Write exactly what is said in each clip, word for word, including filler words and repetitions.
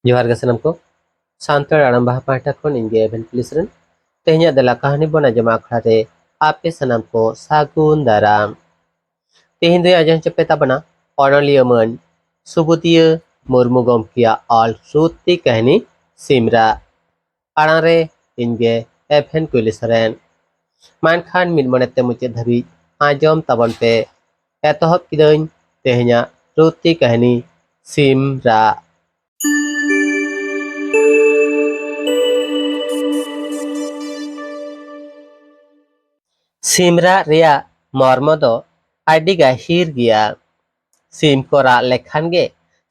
ᱡᱚᱦᱟᱨ ᱜᱮ ᱥᱟᱱᱟᱢ ᱠᱚ᱾ ᱥᱟᱱᱛᱟᱲ ᱟᱲᱟᱝ ᱵᱟᱦᱟ ᱯᱟᱦᱴᱟ ᱠᱷᱚᱱ ᱤᱧ ᱜᱮ ᱮᱵᱷᱮᱱ ᱯᱩᱞᱤᱥ ᱨᱮᱱ᱾ ᱛᱮᱦᱮᱧᱟᱜ ᱫᱮᱞᱟ ᱠᱟᱹᱦᱱᱤ ᱵᱚᱱ ᱟᱸᱡᱚᱢᱟ ᱟᱠᱷᱲᱟ ᱨᱮ ᱟᱯᱮ ᱥᱟᱱᱟᱢ ᱠᱚ ᱥᱟᱹᱜᱩᱱ ᱫᱟᱨᱟᱢ᱾ ᱛᱮᱦᱮᱧ ᱫᱚᱧ ᱟᱸᱡᱚᱢ ᱦᱚᱪᱚ ᱯᱮ ᱛᱟᱵᱚᱱᱟ ᱚᱱᱚᱞᱤᱭᱟᱹ ᱢᱟᱹᱱ ᱥᱩᱵᱩᱫᱤᱭᱟᱹ ᱢᱩᱨᱢᱩ ᱜᱚᱢᱠᱮᱭᱟᱜ ᱚᱞ ᱥᱨᱩᱛᱤ ᱠᱟᱹᱦᱱᱤ ᱥᱤᱢᱨᱟᱜ᱾ ᱟᱲᱟᱝ ᱨᱮ ᱤᱧ ᱜᱮ ᱮᱵᱷᱮᱱ ᱠᱩᱭᱞᱤ ᱥᱚᱨᱮᱱ᱾ ᱢᱟ ᱮᱱᱠᱷᱟᱱ ᱢᱤᱫ ᱢᱚᱱᱮᱛᱮ ᱢᱩᱪᱟᱹᱫ ᱫᱷᱟᱹᱵᱤᱡ ᱟᱸᱡᱚᱢ ᱛᱟᱵᱚᱱ ᱯᱮ᱾ ᱮᱛᱚᱦᱚᱵ ᱠᱤᱫᱟᱹᱧ ᱛᱮᱦᱮᱧᱟᱜ ᱥᱨᱩᱛᱤ ᱠᱟᱹᱦᱱᱤ ᱥᱤᱢᱨᱟᱜ᱾ ᱥᱤᱢᱨᱟᱜ ᱨᱮᱭᱟᱜ ᱢᱚᱨᱢᱚ ᱫᱚ ᱟᱹᱰᱤ ᱜᱟᱹᱦᱤᱨ ᱜᱮᱭᱟ᱾ ᱥᱤᱢ ᱠᱚ ᱨᱟᱜ ᱞᱮᱠᱷᱟᱱ ᱜᱮ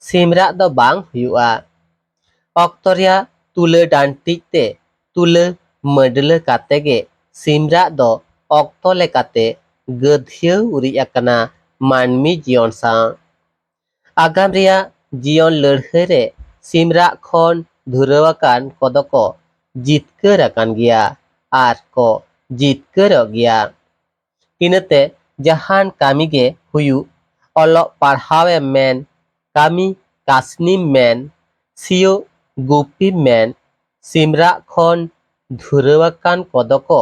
ᱥᱤᱢᱨᱟᱜ ᱫᱚ ᱵᱟᱝ ᱦᱩᱭᱩᱜᱼᱟ᱾ ᱚᱠᱛᱚ ᱨᱮᱭᱟᱜ ᱛᱩᱞᱟᱹ ᱰᱟᱱᱴᱤᱡ ᱛᱮ ᱛᱩᱞᱟᱹ ᱢᱟᱹᱰᱞᱟᱹ ᱠᱟᱛᱮ ᱜᱮ ᱥᱤᱢᱨᱟᱜ ᱫᱚ ᱚᱠᱛᱚ ᱞᱮᱠᱟᱛᱮ ᱜᱟᱹᱫᱷᱭᱟᱹᱣ ᱩᱨᱤᱡ ᱟᱠᱟᱱᱟ ᱢᱟᱹᱱᱢᱤ ᱡᱤᱭᱚᱱ ᱥᱟᱶ᱾ ᱟᱜᱟᱢ ᱨᱮᱭᱟᱜ ᱡᱤᱭᱚᱱ ᱞᱟᱹᱲᱦᱟᱹᱭ ᱨᱮ ᱥᱤᱢᱨᱟᱜ ᱠᱷᱚᱱ ᱫᱷᱩᱨᱟᱹᱣ ᱟᱠᱟᱱ ᱠᱚᱫᱚ ᱠᱚ ᱡᱤᱛᱠᱟᱹᱨ ᱟᱠᱟᱱ ᱜᱮᱭᱟ ᱟᱨ ᱠᱚ ᱡᱤᱛᱠᱟᱹᱨᱚᱜ ᱜᱮᱭᱟ᱾ ᱤᱱᱟᱹᱛᱮ ᱡᱟᱦᱟᱱ ᱠᱟᱹᱢᱤ ᱜᱮ ᱦᱩᱭᱩᱜ, ᱚᱞᱚᱜ ᱯᱟᱲᱦᱟᱣ ᱮᱢ ᱢᱮᱱ, ᱠᱟᱹᱢᱤ ᱠᱟᱹᱥᱱᱤᱢ ᱢᱮᱱ, ᱥᱤᱭᱳᱜ ᱜᱩᱯᱤᱢ ᱢᱮᱱ, ᱥᱤᱢᱨᱟᱜ ᱠᱷᱚᱱ ᱫᱷᱩᱨᱟᱹᱣ ᱟᱠᱟᱱ ᱠᱚᱫᱚ ᱠᱚ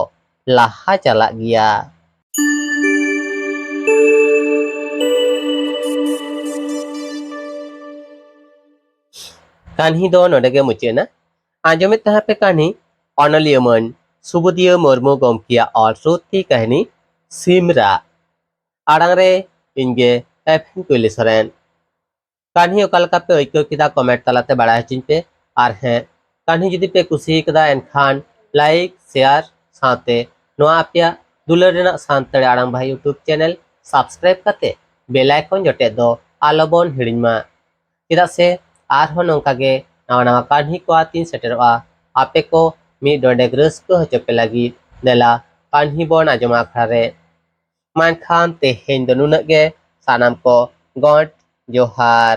ᱞᱟᱦᱟ ᱪᱟᱞᱟᱜ ᱜᱮᱭᱟ᱾ ᱠᱟᱹᱦᱱᱤ ᱫᱚ ᱱᱚᱰᱮ ᱜᱮ ᱢᱩᱪᱟᱹᱫ ᱮᱱᱟ᱾ ᱟᱸᱡᱚᱢᱮᱫ ᱛᱟᱦᱮᱸ ᱯᱮ ᱠᱟᱹᱦᱱᱤ ᱚᱱᱚᱞᱤᱭᱟᱹ ᱢᱟᱹᱱ ᱥᱩᱵᱩᱫᱤᱭᱟᱹ ᱢᱩᱨᱢᱩ ᱜᱚᱢᱠᱮᱭᱟᱜ ᱚᱞ ᱥᱨᱩᱛᱤ ᱠᱟᱹᱦᱱᱤ ᱥᱤᱢᱨᱟᱜ᱾ ᱟᱲᱟᱝ ᱨᱮ ᱤᱧ ᱜᱮ ᱮᱯᱷᱮᱢ ᱠᱩᱭᱞᱤ ᱥᱚᱨᱮᱱ᱾ ᱠᱟᱹᱦᱱᱤ ᱚᱠᱟ ᱞᱮᱠᱟ ᱯᱮ ᱟᱹᱭᱠᱟᱹᱣ ᱠᱮᱫᱟ, ᱠᱚᱢᱮᱱᱴ ᱛᱟᱞᱟᱛᱮ ᱵᱟᱲᱟᱭ ᱦᱚᱪᱚᱧ ᱯᱮ᱾ ᱟᱨ ᱦᱮᱸ, ᱠᱟᱹᱦᱱᱤ ᱡᱩᱫᱤ ᱯᱮ ᱠᱩᱥᱤ ᱠᱟᱫᱟ, ᱮᱱᱠᱷᱟᱱ ᱞᱟᱭᱤᱠ, ᱥᱮᱭᱟᱨ ᱥᱟᱶᱛᱮ ᱱᱚᱣᱟ ᱟᱯᱮᱭᱟᱜ ᱫᱩᱞᱟᱹᱲ ᱨᱮᱱᱟᱜ ᱥᱟᱱᱛᱟᱲᱤ ᱟᱲᱟᱝ ᱵᱟᱦᱟ YouTube ᱪᱮᱱᱮᱞ ᱥᱟᱵᱥᱠᱨᱟᱭᱤᱵ ᱠᱟᱛᱮ ᱵᱮᱞ ᱟᱭᱠᱚᱱ ᱡᱚᱴᱮᱫ ᱫᱚ ᱟᱞᱚᱵᱚᱱ ᱦᱤᱲᱤᱧ ᱢᱟ᱾ ᱪᱮᱫᱟᱜ ᱥᱮ ᱟᱨᱦᱚᱸ ᱱᱚᱝᱠᱟ ᱜᱮ ᱱᱟᱣᱟ ᱱᱟᱣᱟ ᱠᱟᱹᱦᱱᱤ ᱠᱚ ᱟᱛᱤᱧ ᱥᱮᱴᱮᱨᱚᱜᱼᱟ᱾ ᱟᱯᱮ ᱠᱚ ᱢᱤᱫ ᱰᱚᱸᱰᱮᱠ ᱨᱟᱹᱥᱠᱟᱹ ᱦᱚᱪᱚ ᱯᱮ ᱞᱟᱹᱜᱤᱫ ᱫᱮᱞᱟ ᱠᱟᱹᱦᱱᱤ ᱵᱚᱱ ᱟᱸᱡᱚᱢᱟ ᱟᱠᱷᱲᱟ ᱨᱮ᱾ ᱢᱟ ᱮᱱᱠᱷᱟᱱ ᱛᱮᱦᱮᱧ ᱫᱚ ᱱᱩᱱᱟᱹᱜ ᱜᱮ᱾ ᱥᱟᱱᱟᱢ ᱠᱚ ᱜᱚᱰ ᱡᱚᱦᱟᱨ᱾